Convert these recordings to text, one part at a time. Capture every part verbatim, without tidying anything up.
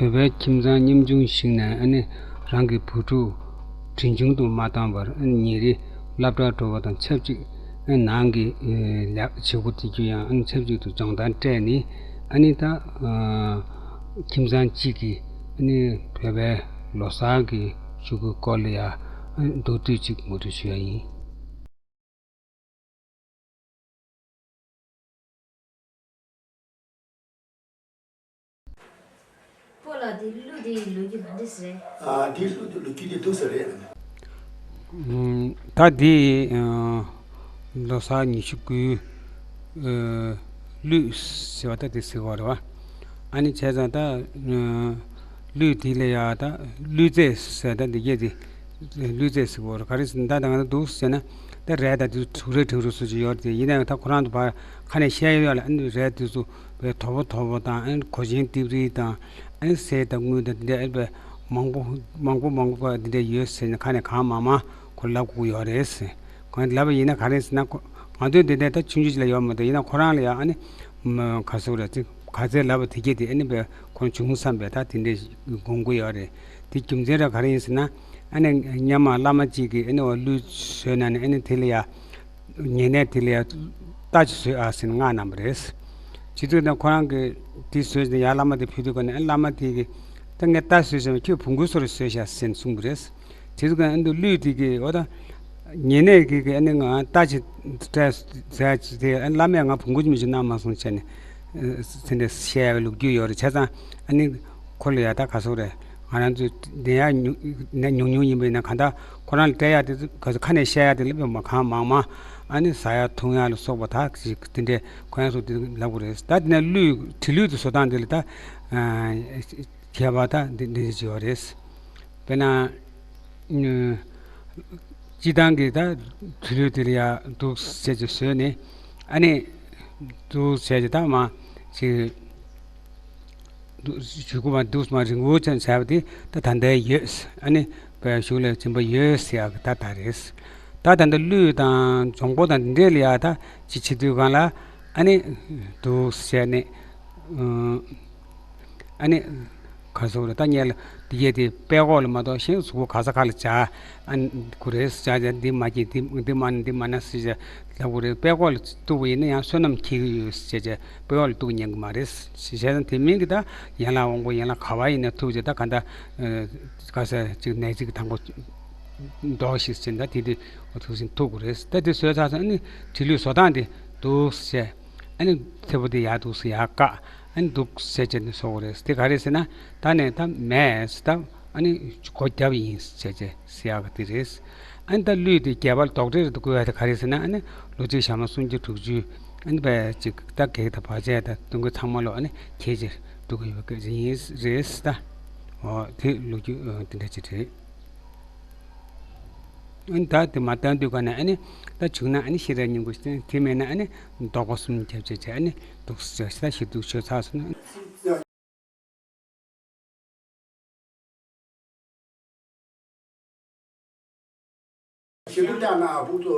བོད་པའི་ཁྱིམ་ཚང་ཉམ་ཆུང་ཞིག་ནས་ཨ་ནི་རང་གི་བུ་ཕྲུག་གྲོན་ཆུང་དུ་མ་བཏང་བར་ཨ་ནི་ཉིན་རེ་སློབ་གྲྭར་འགྲོ་བ་དང་ཆབས་ཅིག་ཨ་ནི་ནང་གི་ཨ་ལས་བྱེད་སྒོ་སྤྲད་རྒྱུ་ཡང་ཨ་ནི་ཆབས་ཅིག་ཏུ་སྦྱོང་བརྡར་སྤྲད་ནས་ཨ་ནི་ད་ཨ་ཁྱིམ་ཚང་གཅིག་གི་ཨ་ནི་བོད་པའི་ལོ་གསར་གྱི་ཤོག་གུའི་སྐོར་ལ་ཡང་ཨ་ནི་མདོར་བསྡུས་ཅིག་ངོ་སྤྲོད་ཞུ་ཡ་ཡིན། ཕོ་ལགས་དེ་གླུ་དེ་ཡི་ལོ་རྒྱུས་ག་འདྲ་ཟེར། ཨ་དེ་གླུ་དེ་ལོ་རྒྱུས་དེ་འདུག་ཟེར་རེད། ད་དེ་ལོ་གསར་ཉི་ཤུ་དགུའི་གླུ་ཟེར་བ་ད་དེ་ཟེར་བ་རེད་བ། ཨ་ནི་བྱས་ཙང་ད་གླུ་དེ་ལ་ཡ་ད་གླུ་རྫས་ཟེར་ད་འདི་གས་དེ། གླུ་རྫས་ཟེར་གོ་རེད། ག་རེ་ཟེར་ན་ད་ང་ཚོ་འདུག་ཟེར་ན་ད་རས་དང་དེ་ཚོ་དྲུག་རེ་དྲུག་རེ་སོ་ཅིག་ཡོད་རེད། ཡིན་ན་ཡང་ད་ཁོ་རང་ཚོ་ཕར་ཁ་ནས་བཤད་ཡོད་ལ། ཨ་ནི་རས་དེ་ཚོ་བས་དོ་པོ་དོ་པོ་དང་ཨ་ནི་གོས་ཆེན་ལྟེབ་རིལ་དང་ཨ་ནི་གསེར་དང་དངུལ་དང་དེ་འདྲ་ཨ་ནི་བས་མང་པོ་མང་པོ་མང་པོ་དེ་འདྲ་ཡོད་ཟེར་ནས་ཁ་ནས་གང་མང་མང་ཁོ་ལབ་དགོས་ཡོད་རེད་ཟེར། གང་ལབ་པ་ཡིན་ན་ག་རེ་ཟེར་ན་ཁོ་ང་ཚོའི་འདི་འདྲ་ད་ཆུང་ཆུང་ཅིག་ལ་ཡོད་མ་གཏོགས་ཡིན་ན་ཁོ་རང་ལ་ཡང་ཨ་ནི་ག་ཟེར་རེད། ག་ཚད་ལབ་པ་དེ་གས་དེ་ཨ་ནི་བས་ཁོ་བྱུང་བསམ་པས་ད་དེ་འདྲ་དགོངས་ཀྱི་ཡོད་རེད། དེ་རྒྱུ་མཚན་ར་ག་རེ་ཡིན་ཟེར་ན། ཨ་ནི་སྔོན་མ་བླ་མ་གཅིག་གིས་ཨ་ནི་འོ་གླུ་བཟོས་ན་ནི་ཨ་ནི་དེ་ལ་ཡ་ཉེ་གནས་དེ་ལ་ཡ་རྟ་ཅིག་བཟོས་ཨ་ཟེར་ནས་མངགས་གནང་བ་རེད། བྱེད་དུས་ན་ཁོ་རང་གིས་དེ་བཟོས་ནས་ཡར་བླ་མ་དེ་ཕུལ་དུས་ཀ་ནས་ཨ་བླ་མ་དེ་གིས་ད་ངས་རྟ་བཟོས་ཟེར་བ་ཁྱོད་བོང་གུ་བཟོ་རེ་བཟོས་ཤག་ཟེར་ནས་གསུངས་པ་རེད། བྱེད་དུས་ཀ་ཨ་ནི་གླུ་དེ་གིས་འོ་ད་ཉེ་གནས་ཀྱིས་ཨ་ནི་ང་རྟ་ཅིག་སྤྲད་ཟེར་ཅིག་དེ་ཨ་བླ་མས་ང་བོང་གུ་ཅིག་མི་ཅིག་གནང་མ་སོང་བྱས་ནས་དེ་འདྲ་བཤད་ཡ་ལོ་རྒྱུས་ཡོད་རེད། བྱས་ཙང་ཨ་ནི་ཁོ་ལ་ཡ་ད་ག་ཟེར་རེད། ང་རང་ཚོས་བདེན་ཡག་ཉུང་ཉུང་ཉུང་ཉུང་ཡིན་པ་ཡིན་ན་གང་ལྟར་ཁོ་རང་ལ་སྤྲད་ཡག་དེ་ག་ཚོད་ཁ་ནས་བཤད་ཡག་དེ་ལ་དཔེ་མ་གང་མང་མང་ཨ་ནི་ཟ་ཡག་འཐུང་ཡག་ལ་སོགས་པ་ད་ཅིག་དེ་འདྲའི་ཁོ་རང་ཚོ་དེ་ལབ་དགོས་རེད། ད་དེ་ནས་གླུ་བྲིས་གླུ་དེ་བཟོ་སྟངས་དེ་ལ་ད་ཁྱད་པར་ད་འདི་འདི་ཅིག་ཡོད་རེད། དཔེར་ན་སྤྱིར་བཏང་གི་ད་བྲིས་གླུ་དེ་ལ་ཡ་འདུག་ཟེར་ཅིག་བཟོས་ནས་ཨ་ནི་འདུག་ཟེར་ཅིག་ད་མ་ཅིག་གཞུག་གུ་མ་འདུག་མ་རིང་པོ་ཅན་བྱས་པ་དེ་ད་ད་ལྟའི་ཡོད། ཨ་ནི་བའི་གཞུག་ལ་སྦྱིན་པ་ཡོད་ཟེར་ཡག་གི་ད་ད་རེད། ད་ད་ལྟ་གླུ་དང་འཇོང་པོ་དང་འདི་འདྲས་ལ་ཡ་ད་ཅི་བྱེད་དུས་གང་ལ་ཨ་ནི་འདུག་ཟེར་ནས་ཨ་ནི་ག་ཟེར་རེད། ད་ངས་ལ་འདི་གས་དེ་པད་ཀོག་ལ་མ་གཏོགས་གཞན་གཟུགས་པོ་ག་ས་ག་ལ་བྱ་ཨ་ནི་དགོས་རེད་ཟེར་བྱ་འདི་མ་སྐྱེས་འདི་མ་ནི་འདི་མ་ན་ཟེར་བྱ་ལབ་དགོས་རེད། པད་ཀོག་ལ་གཏུགས་པ་ཡིན་ན་ཡང་བསོད་ནམས་འཁྱེར་གྱི་ཡོད་ཟེར་བྱ་པད་ཀོག་ལ་གཏུགས་ཉན་གི་མ་རེད་ཟེར་བྱས་ཙང་དེ་མིན་གྱི་ད་ཡན་ལག་དབང་པོ་ཡན་ལག་ག་བ་ཡིན་ན་ཐུག་བྱས་ད་ག་འདྲ་ག་ས་ཅིག་ནས་ཅིག་དང་པོ་འདོགས་ཤིག་ཟེར་ད་དེ་དུས་འོ་ཐུགས་སེམས་ཐུག་དགོས་རེད། ད་དེ་བཟོས་ཚར་སོང་ཨ་ནི་བྲིས་གླུ་བཟོ་སྟངས་དེ་འདུག་ཟེར་ཨ་ནི་ཚེ་པོ་དེ་ཡར་འདུག་ཟེར་ཡར་བཀག་ཨ་ནི་འདུག་ཟེར་བྱས་ནས་བཟོ་དགོས་རེད། དེ་ག་རེད་ཟེར་ན་ད་ནས་ད་མེད་ཟེར་ད་ཨ་ནི་སྒོ་བརྒྱབ་ཡིན་ཟེར་བྱས་ཟེར་ཡག་གི་དེ་རེད། ཨ་ནི་ད་གླུ་དེ་རྒྱས་པ་ལ་རྡོག་ཁྲེས་རེ་ད་བཀོལ་ཡག་དེ་ག་རེད་ཟེར་ན་ཨ་ནི་ལོ་གཅིག་ཞག་མ་སུམ་ཅུ་དྲུག་ཅུ་ཨ་ནི་བས་ཅིག་ད་གེགས་དང་བར་ཆད་དང་སྡུག་བསྔལ་ཚང་མ་ལོ་ཨ་ནི་ཁྱེར་བྱས་འགྲོ་གི་ཡོད་པ་ཡིན་རེད་ཟེར་ད། འོ་དེ་ལོ་རྒྱུས་དེ་འདྲ་ཅིག་རེད། ཨ་ནི་ད་དེ་མ་བཏང་དུས་ག་ནས་ཨ་ནི་ད་བྱུང་ན་ཨ་ནི་ཤེས་རབ་སྙིང་པོ་ཞིག་དེ་མེད་ན་ཨ་ནི་བཟློག་པ་གསུམ་རྒྱབ་བྱས་བྱས་ཨ་ནི་འདུག་ཟེར་ད་ཞིབ་ཏུ་ཤོད་ཚར་སོང་ན། ཞེ་དྲག་ན་བུ་ཚོ་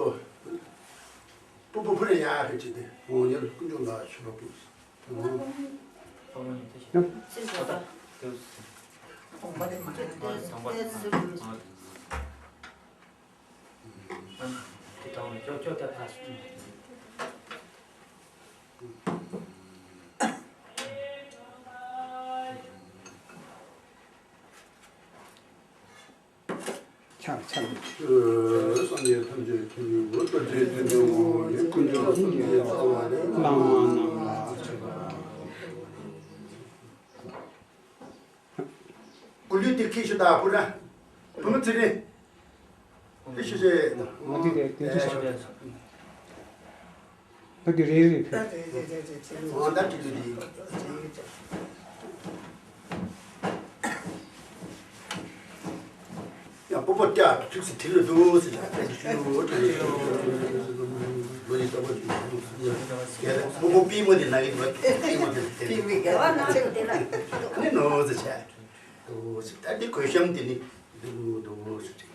སྤུ་སྤུ་ཕུ་རེ་ཡ་ཧེ་ཅི་དེ་འོང་ཡར་ཀུན་སྤྱོད་ལ་ཤོད་པ་པུ། ཆག་ཆག་སངས་རྒྱས་ཐམས་ཅད་མཁྱེན་པའི་གོ་རྟོགས་ཀྱི་དོན་དུ་ངོ་བོ་ཉིད་ཀུན་འབྱུང་གསུམ་གྱི་རྩ་བ་ལས་བླ་མ་རྣམས་ལ་མཆོད་པ། གུ་ལུས་དེ་ཁྱེར་ཤོག་ད་བུ་ར། བུ་མོ་ཚེ་རིང་། ཁྱེར་ཤོག་ཤོག་ང་དེ་དེ་དེ་ཤོག་ད་དེ་རེད་རེད་ཕེབས། འོ་ད་དེ་དེ་དེ། ཡང་སྤོ་སྤོ་སྐྱ་ཐུགས་སུ་དྲིལ་ལ་འདུག་ཟེར་ཡང་ཕན་ཞུ་ལོ་ཡི་ལྟ་བ་ཞུ་ཡ་སྤོ་སྤོ་པི་མོ་དེ་ན་གི་འདུག་པི་མོ་དེ་དེ་ནི་ནོ་ཟེར་བྱས་འདུག་ཟེར་ད་འདི་གོས་ཤམ་དེ་ནི་འདུག་འདུག་ཟེར་བྱས།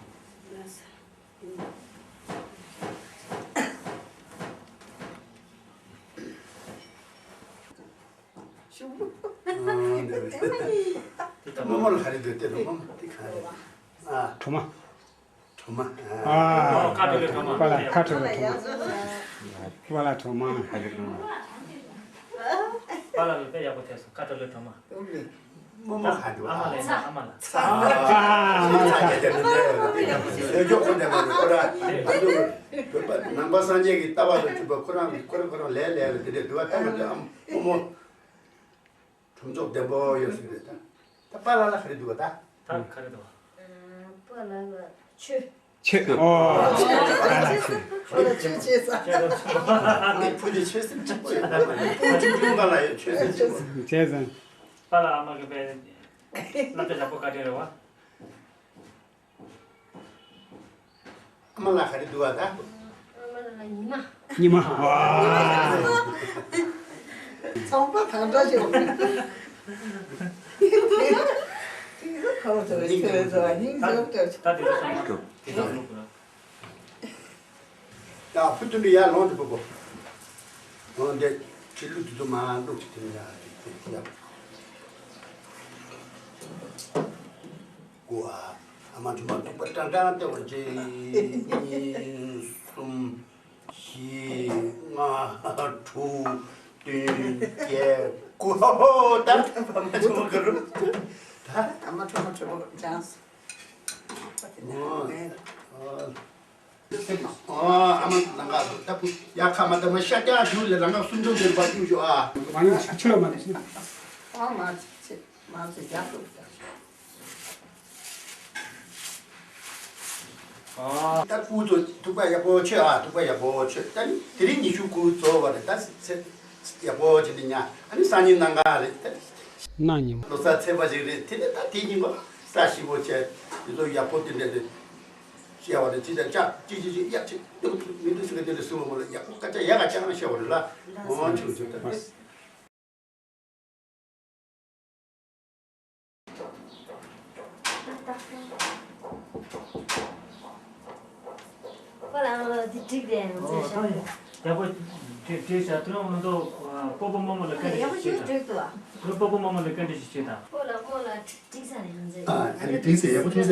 ཨ་འདི་རེད། རྨོ་མོ་ལ་ག་རེ་འདོད་དེ། རྨོ་མོ་དེ་ག་རེ། ཨ། གྲོ་མ། གྲོ་མ། ཨ། ཨ། ཁ་ཐོག་ལས་གྲོ་མ། པ་ལགས་ཁ་ཐོག་ལས་གྲོ་མ། པ་ལགས་གྲོ་མ། པ་ལགས་ལ་དཔེ་ཡག་པོ་ཐེབས་སོང་། ཁ་ཐོག་ལས་གྲོ་མ། རྨོ་མོ་ག་འདུག་ཨ་མ་ལས་ན་ཨ་མ་ལ། ཨ་མ་ལ་ཁ། ལས་ཀྱོག་ཁོ་འདྲ་མ་རེད། ཁོ་རང་ང་ཚོ་བོད་པ་ནང་པ་སངས་རྒྱས་ཀྱི་ལྟ་བ་དང་མཐུན་པ། ཁོ་རང་ཁོ་རང་ཁོ་རང་ལས་ལས་ལ་དེ་འདྲ་འདུག་ཨ། ད་ང་ཚོ་ཨ་རྨོ་མོ། གྲུབ་ཚོགས་ལྡན་པོ་ཡོད་ཟེར་རེད། ད་ད་པཱ་ལགས་ལ་ག་རེ་འདུག་ག་ད། ད་ག་རེ་འདུག་ཨ། པཱ་ལགས་ལ་ཆོས། ཆོས། ཨོ། པཱ་ལགས་ཆོས་བྱེད་ས། ངའི་བུ་འདི་ཆོས་སེམས་སྐྱིད་པོ་ཡོད། ད་བུ་ཆུང་ཆུང་པ་ལ་ཡང་ཆོས་སེམས་སྐྱིད་པོ། བྱས་ཙང་། པཱ་ལགས་ཨ་མ་གི་དཔེ་བསླབ་བྱ་ཡག་པོ་བཀའ་དྲིན་རེད་བ། ཨ་མ་ལགས་ག་རེ་འདུག་ཨ་ད། ཨ་མ་ལགས་ལ་ཉི་མ། ཉི་མ། ཨ། ཚོང་པ་དང་འདྲ་ཞིག་ཁོ་ཚོ་ཁྱོད་ཚོ་སྙིང་རྗེ་པོ་འདུག་ད་དེ་ཚོ་ཚང་མ་དེ་ཚོ་བླུགས་དགོས། ཡ་བུ་དུ་འདི་ཡར་ལོངས་ཏེ་པོ་པོ། འོ་འདི་ཁྲིད་ལུགས་དེ་ཚོ་མ་བླུགས་ཀྱི་དེ་ཡ་དེ་ཡ། ཀུ་ཨ། ཨ་མ་ཆུ་མ་ཐུག་པ་ཀྲང་ཀྲང་སྟེར་བ་གཅིག་གཉིས་གསུམ་བཞི་ལྔ་དྲུག་བདུན་བརྒྱད་དགུ། ཧོ་ཧོ། ད་ཨ་མ་ཆུ་མ་ག་རུ། ད་ཨ་མ་ཆུ་མ་ཆུ་མ་ཅང་སུ། ཨོ། ཨོ། ཨ་མ་ལང་ཀ་ད་བུ་ཡ་ཁ་མ་ད་མ་ཤ་རྒྱག་ཞུ་ལས་ལང་ཀ་སུན་ཏོ་འདིར་བ་ཞུ་ཞུ་ཨ། མ་ཡིན་ཆུ་ལ་མ་ནི་ཤི། ཨ་མ་ཚེ་མ་ཚེ་རྒྱག་ཐུབ་ཀྱང་། ཨ། ད་སྐུ་ཚོ་ཐུག་པ་ཡག་པོ་ཆོད་ཨ། ཐུག་པ་ཡག་པོ་ཆོད། ད་ནི་དེ་རིང་ཉི་ཤུ་དགུ་རྫོགས་པ་རེད། ད་ཚེ་ཡག་པོ་བྱེད་དེ་ཉ་ཨ་ནི་སང་ཉིན་གནངས་ག་རེད། ད་གནངས་ཉིན་ལོ་གསར་ཚེས་པ་ཞིག་རེད། དེ་ནས་ད་དེ་ཉིན་པ་ས་ཞིབ་པོ་བྱས་དེ་ཚོ་ཡག་པོ་དེ་འདྲ་རེད། བཤད་པ་རེད། ཅི་ལྟར་ཅག་ཅི་ཅི་ཅི་ཡག་ཅིག་སྟོབས་མི་འདུག་ཟེར་ག་དེ་ལ་ཟེར་བ་མ་ལ་ཡག་པོ་སྐད་ཆ་ཡག་ག་ཅག་ན་བཤད་པ་རེད་ལ། འོ་ཆུ་ཆུ་ད། ཁོ་ལ་འདི་འགྲིག་རེད་ང་ཚོས་ཤ། ཡག་པོ་འགྲིག་འགྲིག་བྱ། དུ་རང་ང་ཚོ་པོ་པོ་མོ་མོ་ལ་བཀའ་འདྲི་ཞིག་བྱེད་དང་། དུ་རང་པོ་པོ་མོ་མོ་ལ་བཀའ་འདྲི་ཞིག་བྱེད་དང་། ཁོ་ལ་མོ་ལ་འགྲིག་ས་རེད་ང་ཚོས། ཨ་ཨ་ནི་འགྲིག་ས་ཡག་པོ་ཐུག་ས།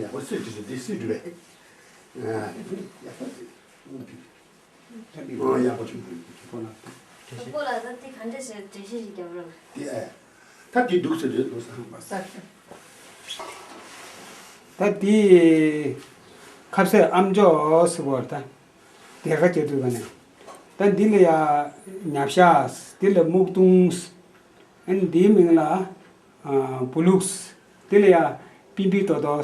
ཡག་པོ་སུས་འགྲིག་འདི་སུས་འགྲིག་པས། ཡག་པོ་ཡག་པོ་བྱུང་། ཁོ་ལ་ད་འདི་ག་འདྲ་ཞིག་འགྲེལ་བཤད་ཞིག་རྒྱབ་རོགས། འདི་ཨེ། ད་འདི་འདུག་ཟེར་འདུག་ཟེར། ད་འདི་ཁ་ཟས་ཨམ་ཅོག་ཟེར་བ་རེད་ད། དེ་ག་བྱེད་དུས་ག་ནས། ད་འདི་ལ་ཡ་ཉ་ཤ། འདི་ལ་སྨུག་ཐུང་། ཨ་ནི་འདིའི་མིང་ལ་ཨ་བུ་ལུགས། དེ་ལ་ཡ་པིན་པིན་ཏོ་ཏོ།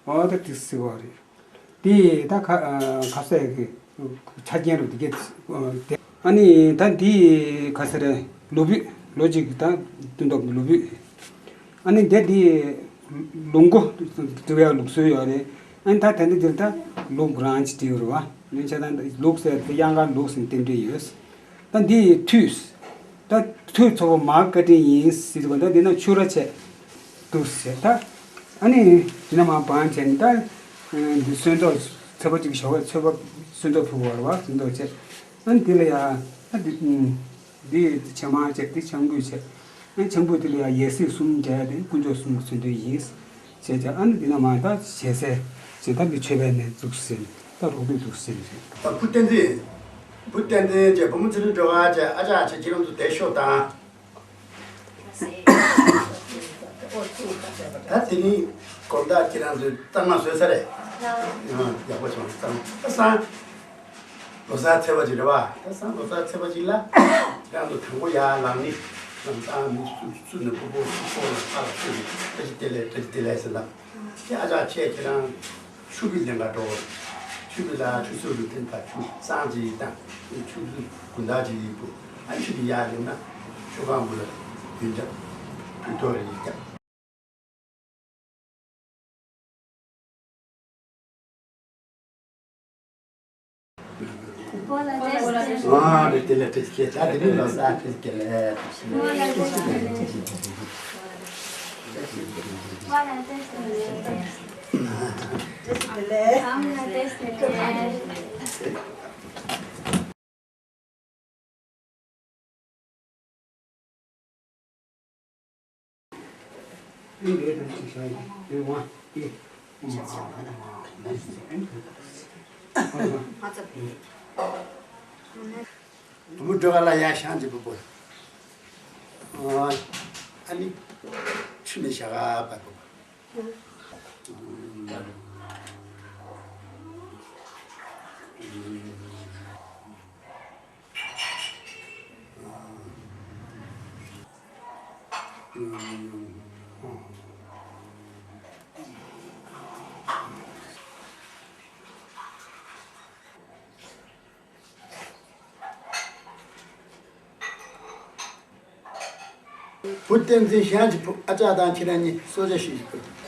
འོ་ད་དེ་ཟེར་བ་རེད། དེ་ད་ཁ་ཨ་ཁ་ཟས་ཀྱི་ཆ་རྐྱེན་རུ་དེ་གས་དེ། ཨ་ནི་ད་འདི་ག་ཟེར་རེད། ལུག་ཕུད། ལོ་གཅིག་ད་སྟོན་ཐོག་གི་ལུག་ཕུད། ཨ་ནི་འདི་འདི་ལུག་མགོ་འདྲི་བའི་ལུགས་སྲོལ་ཡོད་རེད། ཨ་ནི་ད་དེ་འདི་འདིར་ད་ལུག་རང་ཅི་བྲིས་ཡོད་རེད་བ། ནི་བྱས་ད་ལུག་ཟེར་དེ་གཡང་དཀར་ལུག་ཟེར་རྟེན་འབྲེལ་ཡོད། ད་འདི་ཡི་ཐུད། ད་ཐུད་ཚོ་བོ་མར་བཀའ་དྲིན་ཡིན་ཟེར་དུས་ད་འདི་ན་ཆུ་ར་ཆེ་འདུག་ཟེར་ད། ཨ་ནི་འདི་ན་མར་བང་བྱས་ནས་ད་འདི་སོན་ཐོག་ཚོད་པ་གཅིག་ཞོགས་པ་ཚོད་པ་སོན་ཐོག་ཕུལ་བར་བ་སོན་ཐོག་བྱས། ཨ་ནི་འདི་ལ་ཡ་ད་འདི་འདི་ཆང་མར་བྱས། འདི་ཆང་ཕུད་བྱས། ཨ་ནི་ཆང་ཕུད་འདི་ལ་ཡ་ཡེ་སྲིད་གསུམ་བྱས་ཏེ་དཀོན་མཆོག་གསུམ་གྱི་མཚོན་དོན་ཡིན། བྱས་ཙང་ཨ་ནི་འདི་ན་མ་ད་ཞལ་ཟས་ཅེས་ད་འདི་མཆོད་པའི་གནས་འཛུགས་ཟིན། ད་རོགས་པས་འདུག་ཟིན་རེད། ད་བུ་བསྟན་འཛིན། བུ་བསྟན་འཛིན་བྱས། བུ་མོ་ཚེ་རིང་སྒྲོལ་དཀར་བྱས། ཨ་ཅག་བྱས། ཁྱེད་རང་ཚོ་བསྡད་ཤོག་དང་། ད་དེ་ནི་དགོང་དག་ཁྱེད་རང་ཚོས་གཙང་མ་བཟོས་ཚར་རེད། ཡག་པོ་བྱུང་། གཙང་མ་ད་སང་ལོ་གསར་ཚེས་པ་ཅིག་རེད་བ། ད་སང་ལོ་གསར་ཚེས་པ་ཅིག་ལ་ཁྱེད་རང་ཚོ་དང་པོ་ཡར་ལངས་ནི་ལམ་སང་མི་སུ་སུ་ནས་པོ་པོ་སུ་པོ་ལ་ཁ་ལ་སུ་ནས་བཀྲ་ཤིས་བདེ་ལེགས། བཀྲ་ཤིས་བདེ་ལེགས་ཟེར་ལ། ཁྱེད་ཨ་ཅག་ཁྱེད་ཁྱེད་རང་ཆུ་བུ་ལེན་ག་འགྲོ། ཆུ་བུ་ལ་ཆུ་ཚོད་རུ་ཐེན་ད་ཆུ་སང་ཅིག་དང་ཆུ་ཚོད་དགུན་ཟླ་ཅིག་ཡིན་པོ། ཨ་ཆུ་དེ་ཡར་ཡོང་ན་ཆུ་ཁང་བུ་ལ་ཡོན་ཆབ་དུས་ཐོག་རེ་ཡིན་ཀྱང་། ཨ་རེད། དེ་ལ་བཀྲ་ཤིས་བདེ་ལེགས། ད་དེ་རིང་ལོ་གསར་བཀྲ་ཤིས་བདེ་ལེགས། བཀྲ་ཤིས་བདེ་ལེགས། བུ་མོ་སྒྲོལ་དཀར་ལ་ཡར་ཤང་གཅིག་པུ་པོ། ཨ་ནི་ཆུ་མི་ཞག་པ་པོ། བུ་བསྟན་འཛིན་ཞང་གི་བུ་ཨ་ཅག་དང་ཁྱེད་རང་གཉིས་གསོལ་ཇ་ཞུ་ཞིག་དགོས།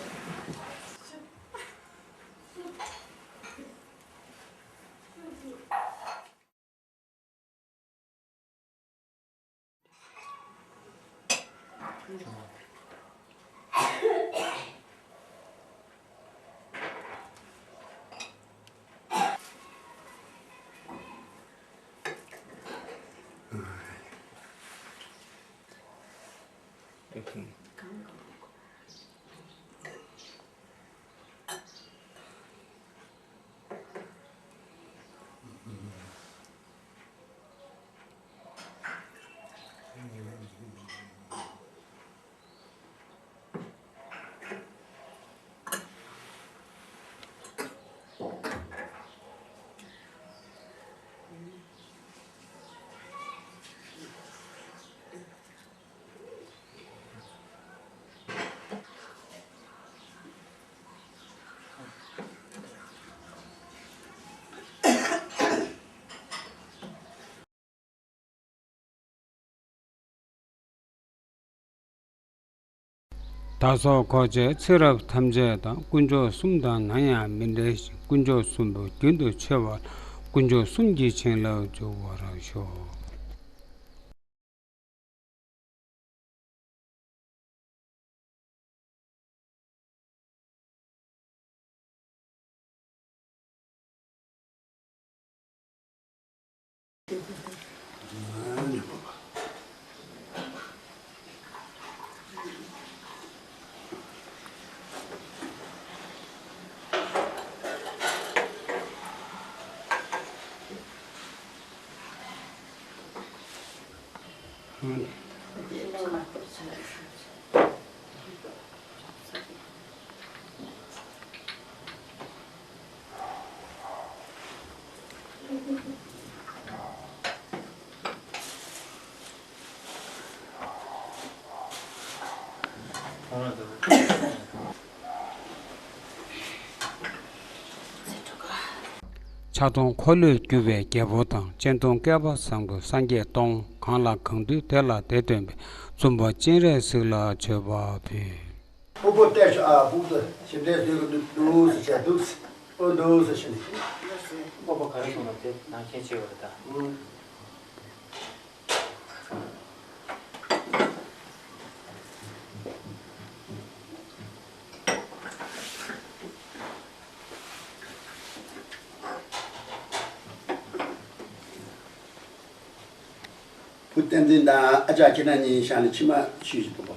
བདག་སོགས་འཁོར་བཅས་ཚེ་རབས་ཐམས་ཅད་དང་། དཀོན་མཆོག་གསུམ་དང་ནམ་ཡང་མི་འབྲལ་ཞིང་། དཀོན་མཆོག་གསུམ་པོ་རྒྱུན་དུ་འཆི་བ་ལ། དཀོན་མཆོག་གསུམ་གྱི་བྱིན་རླབས་འཇུག་པར་ཤོག། ཕྱག་སྟོང་འཁོར་ལོས་སྒྱུར་བའི་རྒྱལ་པོ་དང་། སྤྱན་སྟོང་བསྐལ་པ་བཟང་པོའི་སངས་རྒྱས་སྟོང་། གང་ལ་གང་འདུལ་དེ་ལ་དེ་སྟོན་པའི། བཙུན་པ་སྤྱན་རས་གཟིགས་ལ་མཆོད་པ་ཕུལ། སྤོ་བོ་བལྟས་ཤོག་ཨ། སྤོ་བོ་ཞིབ་འདྲེས་བཟོས་གི་འདུག་འདུག་ཟེར་བྱས་འདུག་འོ་འདུག་ཟེར་ཞུ་ནས། སྤོ་བོ་ག་རེ་སོང་ལབ་དེ་ནང་ཁྱེད་ཆེ་བ་རེད་ད། ཨུ། བུ་བསྟན་འཛིན་དང་ཨ་ཅག་ཁྱེད་རང་གཉིས་བཞག་ནས་ཕྱི་མ་ཤུལ་ཞིག་འདུག་གོ།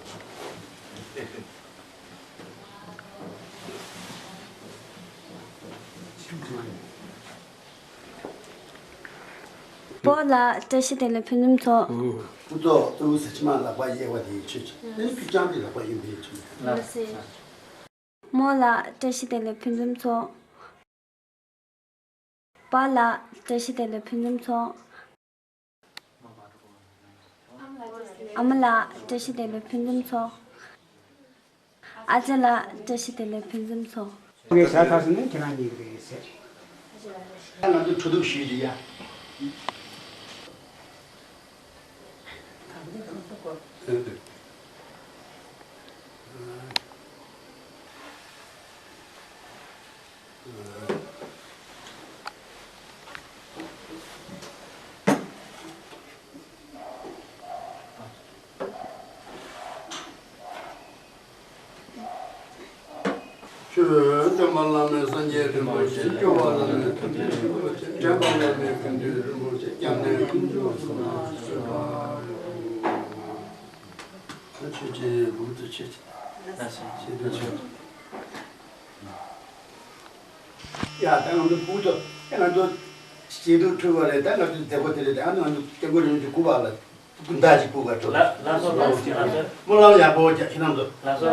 སྤོ་ལགས་བཀྲ་ཤིས་བདེ་ལེགས་ཕུན་སུམ་ཚོགས། སྤོ་ཚོགས་ཏུ་ཟེར་ཕྱི་མ་ལག་པ་གཡས་པ་དེ་ཡིན་ཆོད་ཆོད། ཨ་ནི་ཕུ་རྐྱང་གི་ལག་པ་གཡོན་པ་ཡིན་ཆོད་ཆོད། ལགས་སེ། རྨོ་ལགས་བཀྲ་ཤིས་བདེ་ལེགས་ཕུན་སུམ་ཚོགས། པཱ་ལགས་བཀྲ་ཤིས་བདེ་ལེགས་ཕུན་སུམ་ཚོགས། ཨ་མ་ལགས་བཀྲ་ཤིས་བདེ་ལེགས་ཕུན་སུམ་ཚོགས། ཨ་ཅག་ལགས་བཀྲ་ཤིས་བདེ་ལེགས་ཕུན་སུམ་ཚོགས། ངས་ཞག་ཐག་སོང་ནས་ཁྱེད་རང་གཉིས་ཀྱི་རེད་ཟེར། ང་ཚོ་གྲོ་ཐུག་ཞུས་ཀྱི་ཡ། ཆོས་སྟོན་པ་བླ་མེད་སངས་རྒྱས་རིན་པོ་ཆེ། སྐྱོབ་པ་བླ་མེད་ཐུབ་བསྟན་རིན་པོ་ཆེ། སྐྱབས་གནས་ཀུན་འདུས་རིན་པོ་ཆེ། སྐྱབས་གནས་ཀུན་འདུས་སུ་མ་ཞུ་བ། ཆོས་ཀྱི་འབུལ་དུ་ཆེ། ཆེ་དུ་ཆེ། ཡ་ད་ང་ཚོ་འབུལ་དུ་ང་ཚོ་ཆེ་དུ་ཁྲུས་པ་རེད། ད་ང་ཚོ་མཛད་སྒོ་དེ་རེད། ད་ང་ཚོ་སྐྱབས་མགོན་རིན་པོ་ཆེ་སྐུ་པར་ལ་སྐུ་འདག་ཅིག་ཕུལ་བར་འགྲོ། ལ་ལ་སོ་ལ་སོ་ལ་སོ། སྨོན་ལམ་ཡག་པོ་རྒྱག་ཁྱེད་རང་ཚོ། ལ་སོ།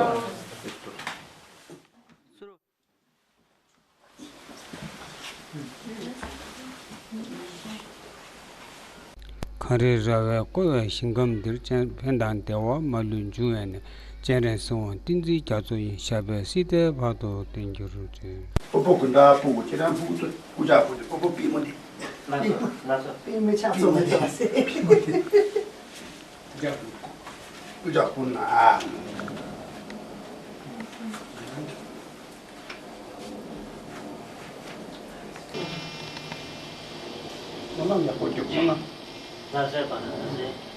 ཁ་རི་ར་བས་བསྐོར་བའི་ཞིང་ཁམས་འདིར། སྤྱན་ཕན་དང་བདེ་བ་མ་ལུས་འབྱུང་བའི་གནས། སྤྱན་རས་གཟིགས་དབང་བསྟན་འཛིན་རྒྱ་མཚོ་ཡི། ཞབས་པད་སྲིད་མཐའི་བར་དུ་བརྟན་གྱུར་ཅིག། སྤོ་སྤོ་དགུན་ཟླ་སྤོ་བོ་ཁྱེད་རང་ཕྲུ་གུ་ཚོ་སྐུ་ལྕགས་ཕུལ་ཏེ། སྤོ་སྤོ་པུས་མོ་འདི། ལགས་སོ་ལགས་སོ། པུས་མོ་ཆག་སོང་བ་འདྲ་ཟེར། སྐུ་ལྕགས་ཕུལ་ན། སྨོན་ལམ་ཡག་པོ་རྒྱོབ། སྨོན་ལམ། ལགས་སོ། པ་ན་ལགས་སོ།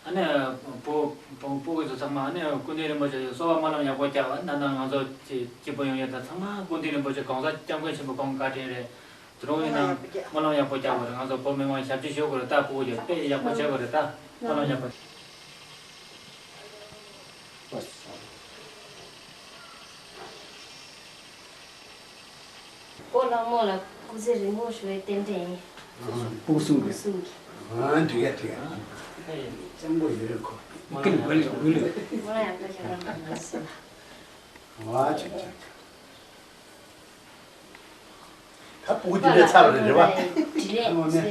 ཨ་ནི་བུ་བུ་བུ་གུ་ཚོ་ཚང་མ་ཨ་ནི་སྐུ་མདུན་རིན་པོ་ཆེ་གསོལ་བ་སྨོན་ལམ་ཡག་པོ་རྒྱག་པ། ད་ང་ཚོ་གཅིག་པུ་ཡོང་ཡོད། ད་ཚང་མ་སྐུ་མདུན་རིན་པོ་ཆེ་གོང་ས་སྐྱབས་མགོན་ཆེན་པོ་ཁོང་བཀའ་དྲིན་རེད། དེ་རིང་ཡིན་ན་སྨོན་ལམ་ཡག་པོ་རྒྱག་དགོས་རེད། ང་ཚོ་བོད་མི་མང་ཞབས་ཕྱི་ཞུ་དགོས་རེད། ད་སྤོ་བོ་ཡོད་དཔེ་ཡག་པོ་བྱེད་དགོས་རེད། ད་སྨོན་ལམ་ཡག་པོ། སྤོ་ལགས་མོ་ལ་སྐུ་ཚེ་རིང་མོ་ཞུ་བའི་རྟེན་འབྲེལ་ཡིན། སྤོ་གསུམ་གྱི། སྤོ་གསུམ་གྱི། ཨ་འགྲིག་ཡ་འགྲིག་ཡ། ཅང་པོ་ཡོད་རེད་ཁོ། ཀུན་དགོས་ལ་དགོས་ལ། སྨོན་ལམ་ཡག་པོ་ཞུ་རོགས་གནང་། ཨ་ཅིག་ཅིག། ད་སྤུ་གུ་དེ་འདྲའི་ཚར་བ་རེད་རེད་བ། དྲི་རེད་ཟེར།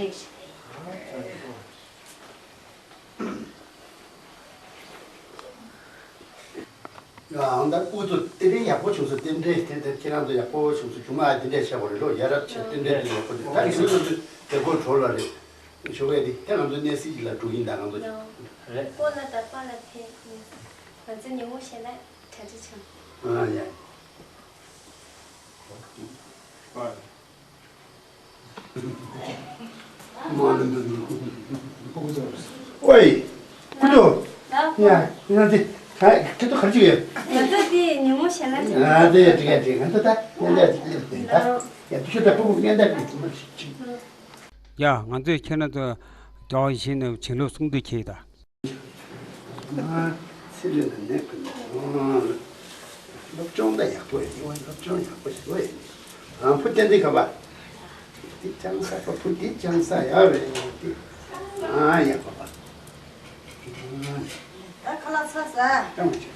ཡང་ད་སྤུ་གུ་ཚོ་དེ་འདྲའི་ཡག་པོ་བྱུང་སོང་། རྟེན་འབྲེལ་དེ་འདྲ་ཁྱེད་རང་ཚོ་ཡག་པོ་བྱུང་སོང་། ཆུང་མ་དེ་འདྲའི་བྱས་པ་རེད་ལོ། ཡ་རབས་བྱས། རྟེན་འབྲེལ་དེ་ཡག་པོ་རེད། ད་ཁྱེད་ཚོ་ཚོ་དེ་སྐོར་གྲོགས་ལ་རེད། ཞོགས་པ་དེ་དེ་ང་ཚོ་གནས་སྲིད་ཀྱི་ལ་འགྲོ་གིན། ད་ང་ཚོ་རེད། སྤོ་ལགས་དང་པཱ་ལགས་ཕེབས། ང་ཚོ་ཉིན་མོ་ཞལ་ལག་གྲ་སྒྲིག་བྱུང་། ཨ་ཡ། ཨོའི། ཀུ་ཅོ། ཡ། ཡ་དེ། ཁ་ཁ་ཏོ་གར་ཅིག་ཡོད། ང་ཚོ་དེ་ཉིན་མོ་ཞལ་ལག་ཅིག་ཨ་དེ་འགྲིག་ག་འགྲིག་ང་ཚོ་ད་ཉན་འདྲ་ཅིག་ཡོད་དེ་ད། ཡ་དུ་ཤོད་ད། སྤུ་གུ་ཉན་འདྲ་ཅིག་ཡ། ང་ཚོས་ཁྱེད་རང་ཚོ་རྒྱག་བཞིན་ནས་བྱིན་རླབས་གསུང་དུ་ཁྱེར་ད། ཚེ་རིང་ལ་ནད་ཁུར་ནས། སློབ་སྦྱོང་ད་ཡག་པོ་ཡོད། སློབ་སྦྱོང་ཡག་པོ་ཞིག་ཡོད། ཨ་བུ་བསྟན་འཛིན་ཁ་པ། དེ་ཅང་ས་པ་བུ་དེ་ཅང་ས་ཡག་རེད་དེ། ཨ་ཡག་པ་པ། ད་ཁ་ལག་ཚར་ས། ཀྲང་ཆེ།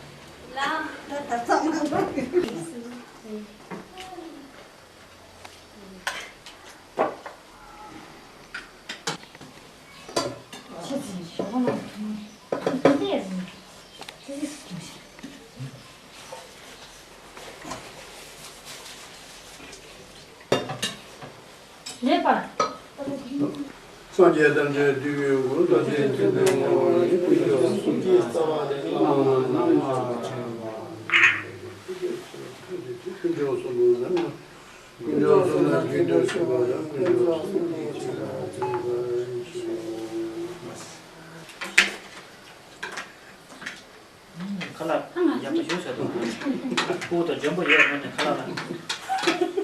ལ། ད་ད་ཚང་མ་འགྲོ། ལེགས་པར། སངས་རྒྱས་བསྟན་འགྲོའི་བདུད་ཀྱི་དབུ། བདག་ཅག་ཐུབ་པའི་དབང་པོ་ཡིས། ཀུན་ཁྱབ་གསུམ་གྱི་རྩ་བ་ནི། བླ་མ་རྣམས་ལ་ཕྱག་འཚལ་ལོ། ཀུན་མཆོག་གསུམ་ལ་རྒྱུད་དུ་གསུངས་པ་དང་། ཀུན་མཆོག་གསུམ་གྱི་ཆེད་དུ་བྱིན་པར་ཞུ། ཁ་ལག་ཡག་པོ་ཞིག་བྱས་འདུག་སྤུ་གུ་དང་འཇོན་པོ་ཡོད་མོད་ནས་ཁ་ལག་ལ།